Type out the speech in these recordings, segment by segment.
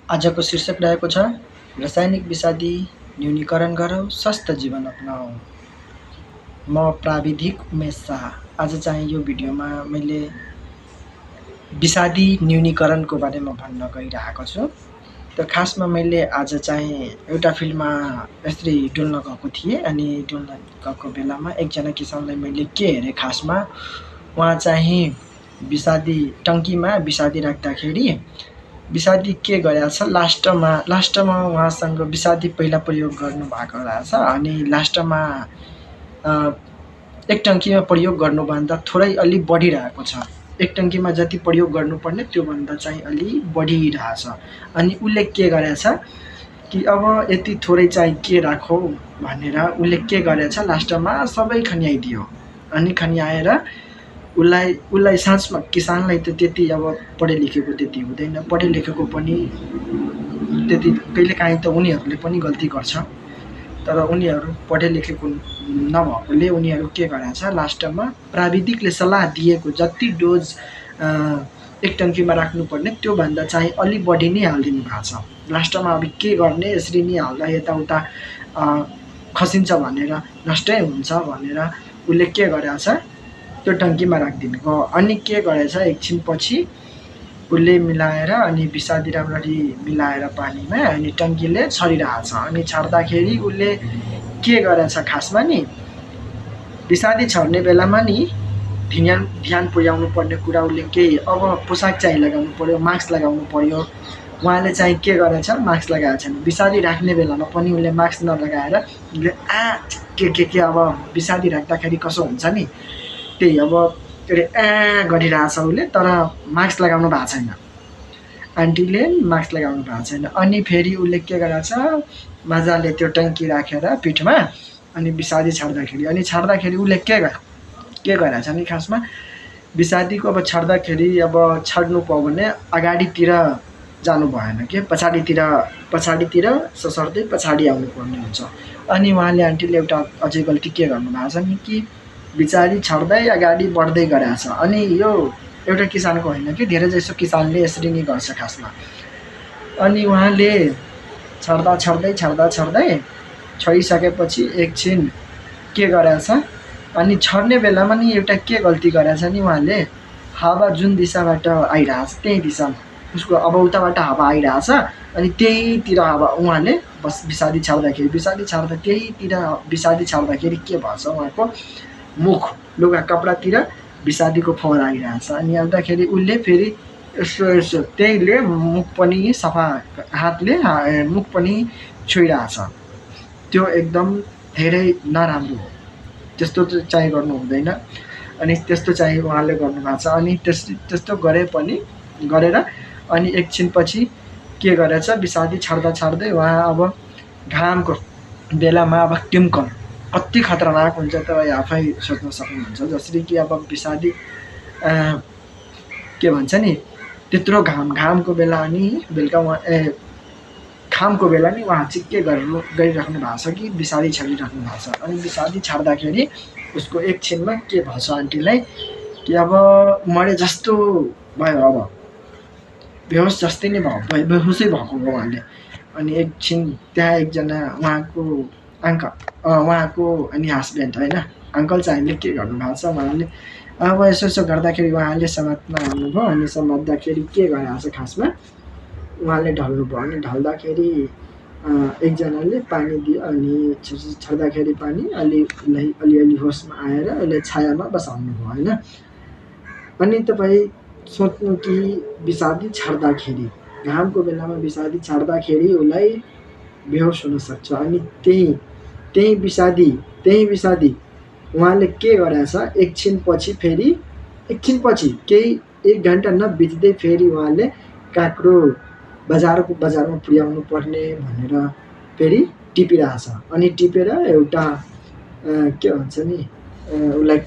आजको शीर्षक रहेको छ रासायनिक विषादी न्यूनीकरण गरौँ स्वस्थ जीवन अपनाऊ। म प्राविधिक उमेश शाह। आज चाहिँ यो भिडियोमा मैले विषादी न्यूनीकरणको बारेमा भन्न गइरहेको छु। त खासमा मैले आज चाहिँ एउटा फिल्डमा यसरी डुल्न गएको थिएँ अनि डुल्न गएको बेलामा एकजना किसानलाई मैले के हेरेँ खासमा उहाँ चाहिँ विषादी टङ्कीमा विषादी राख्दाखेरि विषादी के गरेछ लास्टमा उहाँसँग विषादी पहिला प्रयोग गर्नुभएको रहेछ अनि लास्टमा एक टङ्कीमा प्रयोग गर्नुभन्दा थोरै अलि बढिरहेको छ। एक टङ्कीमा जति प्रयोग गर्नुपर्ने त्योभन्दा चाहिँ अलि बढिरहेछ। अनि उसले के गरेछ कि अब यति थोरै चाहिँ के राखौँ भनेर उसले के गरेछ लास्टमा सबै खन्याइदियो। अनि खन्याएर उसलाई साँचमा किसानलाई त त्यति अब पढे लेखेको त्यति हुँदैन, पढे लेखेको पनि त्यति कहिलेकाहीँ त उनीहरूले पनि गल्ती गर्छ। तर उनीहरू पढे लेखेको नभएकोले उनीहरू के गरेछ लास्टमा प्राविधिकले सल्लाह दिएको जति डोज एक टङ्कीमा राख्नुपर्ने त्योभन्दा चाहिँ अलि बढी नै हालिदिनु भएको छ। लास्टमा अब के गर्ने यसरी नै हाल्दा यताउता खसिन्छ भनेर नष्टै हुन्छ भनेर उसले के गरेछ त्यो टङ्कीमा राखिदिनु भयो। अनि के गरेछ एकछिनपछि उसले मिलाएर अनि विषादी राम्ररी मिलाएर पानीमा अनि टङ्कीले छरिरहेछ। अनि छर्दाखेरि उसले के गरेछ खासमा नि विषादी छर्ने बेलामा नि ध्यान पुर्याउनु पर्ने कुरा उसले केही अब पोसाक चाहिँ लगाउनु पर्यो, मास्क लगाउनु पर्यो। उहाँले चाहिँ के गरेछ मास्क लगाएको छैन। विषादी राख्ने बेलामा पनि उसले मास्क नलगाएर उसले के अब विषादी राख्दाखेरि कसो हुन्छ नि त्यही अब के अरे गरिरहेछ उसले, तर मास्क लगाउनु भएको छैन। आन्टीले मास्क लगाउनु भएको छैन। अनि फेरि उसले के गरेछ मजाले त्यो टङ्की राखेर पिठमा अनि विषादी छाड्दाखेरि उसले के गरेछ नि खासमा विषादीको अब छाड्दाखेरि अब छाड्नु पायो भने अगाडितिर जानु भएन के पछाडितिर ससर्दै पछाडि आउनु पर्ने हुन्छ। अनि उहाँले आन्टीले एउटा अझै गल्ती के गर्नुभएको छ नि कि विषादी छाड्दै अगाडि बढ्दै गरेछ। अनि यो एउटा किसानको होइन कि धेरै जसो किसानले यसरी नै गर्छ खासमा। अनि उहाँले छर्दै छोडिसकेपछि एकछिन के गरेछ अनि छर्ने बेलामा नि एउटा के गल्ती गरेछ नि उहाँले हावा जुन दिशाबाट आइरहेछ त्यही दिशामा उसको अब उताबाट हावा आइरहेछ अनि त्यहीतिर हावा उहाँले बस विषादी छाड्दा त्यहीतिर विषादी छाड्दाखेरि के भएछ उहाँको मुख लुगा कपडातिर विषादीको फोहर आइरहेछ। अनि आउँदाखेरि उसले फेरि यसो त्यहीले मुख पनि सफा हातले मुख पनि छोइरहेछ। त्यो एकदम धेरै नराम्रो हो, त्यस्तो चाहिँ गर्नु हुँदैन। अनि त्यस्तो चाहिँ उहाँले गर्नुभएको छ। अनि त्यस्तो गरेर अनि एकछिनपछि के गरेछ विषादी छाड्दै उहाँ अब घामको बेलामा अब टिम्कन कति खतरनाक हुन्छ तपाईँ आफै सोच्न सक्नुहुन्छ। जसरी कि अब विषादी के भन्छ नि त्यत्रो घामको बेला अनि बेलुका घामको बेला नि उहाँ चाहिँ के गरिराख्नु भएको छ कि विषादी छाडिराख्नु भएको छ। अनि विषादी छाड्दाखेरि उसको एकछिनमा के भन्छ आन्टीलाई कि अब मरे जस्तो भयो, अब बेहोस जस्तै नै भयो, बेहोसै भएको हो उहाँले। अनि एकछिन त्यहाँ एकजना उहाँको अनि हस्बेन्ड होइन अङ्कल चाहिँले के गर्नुभएको छ उहाँले अब यसो गर्दाखेरि उहाँले समात्न आउनुभयो। अनि समात्दाखेरि के गरेको छ खासमा उहाँले ढल्नुभयो। अनि ढल्दाखेरि एकजनाले पानी दियो अनि छर्दाखेरि पानी अलिअलि होसमा आएर उसले छायामा बसाउनु भयो होइन। अनि तपाईँ सोच्नु कि विषादी छाड्दाखेरि घामको बेलामा विषादी छाड्दाखेरि उसलाई बेहोस हुनसक्छ। अनि त्यही विषादी उहाँले के गरेछ एकछिनपछि केही 1 घन्टा नबित्दै फेरि उहाँले काँक्रो बजारमा पुर्याउनु पर्ने भनेर फेरि टिपिरहेछ। अनि टिपेर एउटा के भन्छ नि उसलाई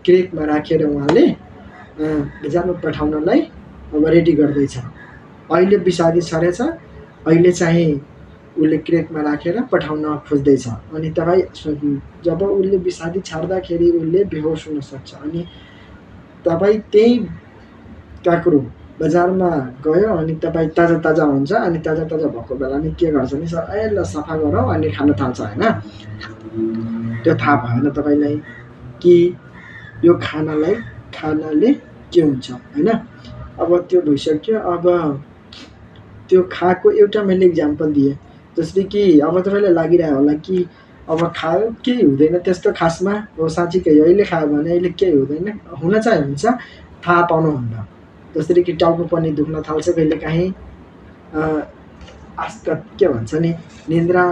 क्रेकमा राखेर उहाँले बजारमा पठाउनलाई अब रेडी गर्दैछ। अहिले विषादी छरेछ, अहिले चाहिँ उसले क्रेकमा राखेर पठाउन खोज्दैछ। अनि तपाईँ सोध्नु जब उसले विषादी छाड्दाखेरि उसले बेहोस हुनसक्छ। अनि तपाईँ त्यही काँक्रो बजारमा गयो अनि तपाईँ ताजा ताजा हुन्छ अनि ताजा ताजा भएको बेला नि के गर्छ नि सर ल सफा गरौँ अनि खान थाल्छ होइन। त्यो थाहा भएन तपाईँलाई कि यो खानाले के हुन्छ होइन। अब त्यो भइसक्यो। अब त्यो खाएको एउटा मैले इक्जाम्पल दिएँ, जसले कि अब तपाईँलाई लागिरहेको होला कि अब खायो केही हुँदैन त्यस्तो खासमा, हो साँच्चीकै अहिले खायो भने अहिले केही हुँदैन, हुन चाहिँ हुन्छ, थाहा पाउनुहुन्न। जसरी कि टाउको पनि दुख्न थाल्छ कहिलेकाहीँ, के भन्छ नि निन्द्रा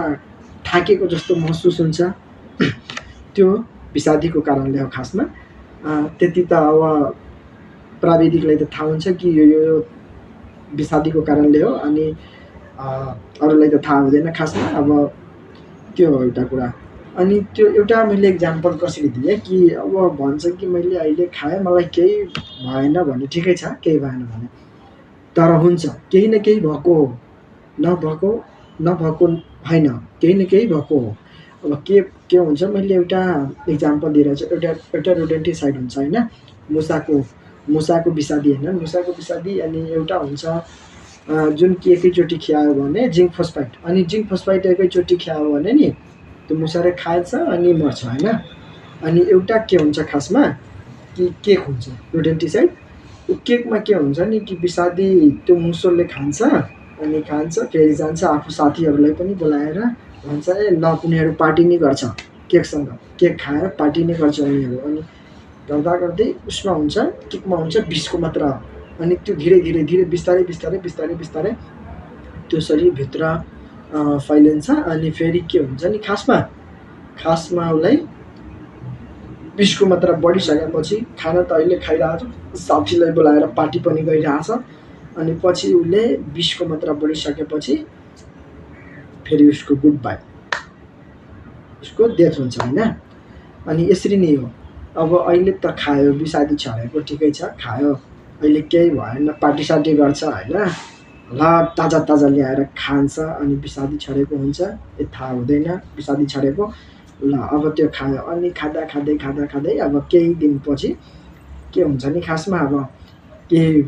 थाकेको जस्तो महसुस हुन्छ, त्यो विषादीको कारणले हो खासमा। त्यति त अब प्राविधिकलाई त थाहा हुन्छ कि यो विषादीको कारणले हो, अनि अरूलाई त थाहा हुँदैन खासमा। अब त्यो हो एउटा कुरा। अनि त्यो एउटा मैले इक्जाम्पल कसरी दिएँ कि अब भन्छ कि मैले अहिले खाएँ मलाई केही भएन भने ठिकै छ, केही भएन भने, तर हुन्छ केही न केही भएको हो, नभएको होइन, केही न केही भएको हो। अब के हुन्छ मैले एउटा इक्जाम्पल दिइरहेको छु। एउटा रोडेन्टिसाइड हुन्छ होइन, मुसाको विषादी होइन, मुसाको विषादी। अनि एउटा हुन्छ जुन कि एकैचोटि खियायो भने जिङ्क फोस्फाइड, अनि जिङ्क फोस्फाइड एकैचोटि खियायो भने नि त्यो मुसाले खाएछ अनि मर्छ होइन। अनि एउटा के हुन्छ खासमा कि केक हुन्छ रोडेन्टिसाइड। त्यो केकमा के हुन्छ नि कि विषादी त्यो मुसोले खान्छ अनि फेरि जान्छ, आफू साथीहरूलाई पनि बोलाएर भन्छ ल उनीहरू पार्टी नै गर्छ केकसँग, केक खाएर पार्टी नै गर्छ उनीहरू। अनि गर्दा गर्दै उसमा हुन्छ, केकमा हुन्छ विषको मात्रा। अनि त्यो धीरे धीरे बिस्तारै त्यो शरीरभित्र फैलिन्छ। अनि फेरि के हुन्छ नि खासमा उसलाई विषको मात्रा बढिसकेपछि, खाना त अहिले खाइरहेको छ, साथीलाई बोलाएर पार्टी पनि गरिरहेछ, अनि पछि उसले विषको मात्रा बढिसकेपछि फेरि उसको गुड बाई, उसको डेथ हुन्छ होइन। अनि यसरी नै हो। अब अहिले त खायो विषादी छरेको ठिकै छ, खायो अहिले केही भएन, पार्टी सार्टी गर्छ होइन, ल ताजा ताजा ल्याएर खान्छ अनि विषादी छरेको हुन्छ, यो थाहा हुँदैन विषादी छरेको। ल अब त्यो खायो अनि खाँदै अब केही दिनपछि के हुन्छ नि खासमा, अब के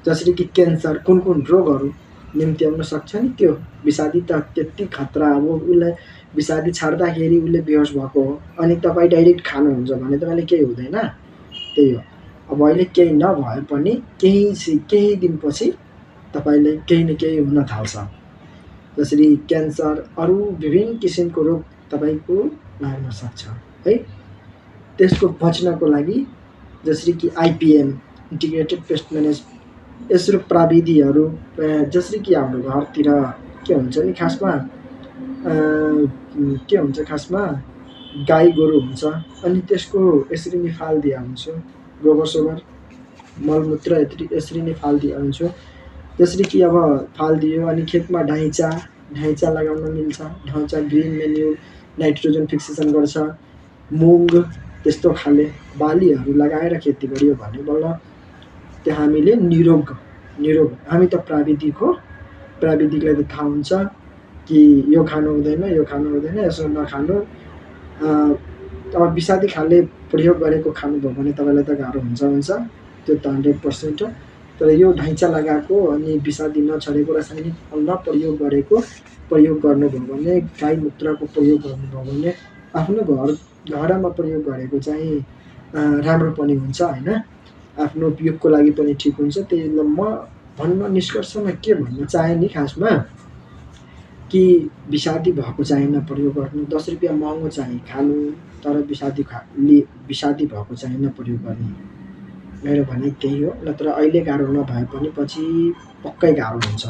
जसरी कि क्यान्सर कुन रोगहरू निम्ति आउन सक्छ नि, त्यो विषादी त त्यति खतरा। अब उसलाई विषादी छाड्दाखेरि उसले बेहोस भएको हो, अनि तपाईँ डाइरेक्ट खानुहुन्छ भने तपाईँले केही हुँदैन, त्यही हो। अब अहिले केही नभए पनि केही दिनपछि तपाईँलाई केही न केही हुन थाल्छ, जसरी क्यान्सर, अरू विभिन्न किसिमको रोग तपाईँको लाग्न सक्छ है। त्यसको बच्नको लागि जसरी कि आइपिएम इन्टिग्रेटेड पेस्ट म्यानेजमेन्ट, यसरो प्राविधिहरू जसरी कि हाम्रो घरतिर के हुन्छ नि खासमा गाई गोरु हुन्छ, अनि त्यसको यसरी नै फालिदिया हुन्छु, गोबर सोबर मलमूत्र यसरी नै फालिदिया हुन्छु। जसरी कि अब फालिदियो अनि खेतमा ढाइचा लगाउन मिल्छ। ढाइचा ग्रिन मेन्युर, नाइट्रोजन फिक्सेसन गर्छ। मुङ त्यस्तो खाले बालीहरू लगाएर खेती गरियो भने बल्ल त्यो हामीले निरोग, हामी त प्राविधिकलाई त थाहा हुन्छ कि यो खानु हुँदैन, यसो नखानु। अब विषादी खाले प्रयोग गरेको खानुभयो भने तपाईँलाई त गाह्रो हुन्छ, त्यो त 100% हो। तर यो ढाइचा लगाएको अनि विषादी नछरेको रासायनिक नप्रयोग गरेको प्रयोग गर्नुभयो भने, गाई मूत्रको प्रयोग गर्नुभयो भने, आफ्नो घरमा प्रयोग गरेको चाहिँ राम्रो पनि हुन्छ होइन, आफ्नो उपयोगको लागि पनि ठिक हुन्छ। त्यही म निष्कर्षमा के भन्न चाहेँ नि खासमा कि विषादी भएको चाहिँ नप्रयोग गर्नु, 10 रुपियाँ महँगो चाहिँ खानु, तर विषादी भएको चाहिँ नप्रयोग गर्नु, मेरो भनाइ त्यही हो। नत्र अहिले गाह्रो नभए पनि पछि पक्कै गाह्रो हुन्छ।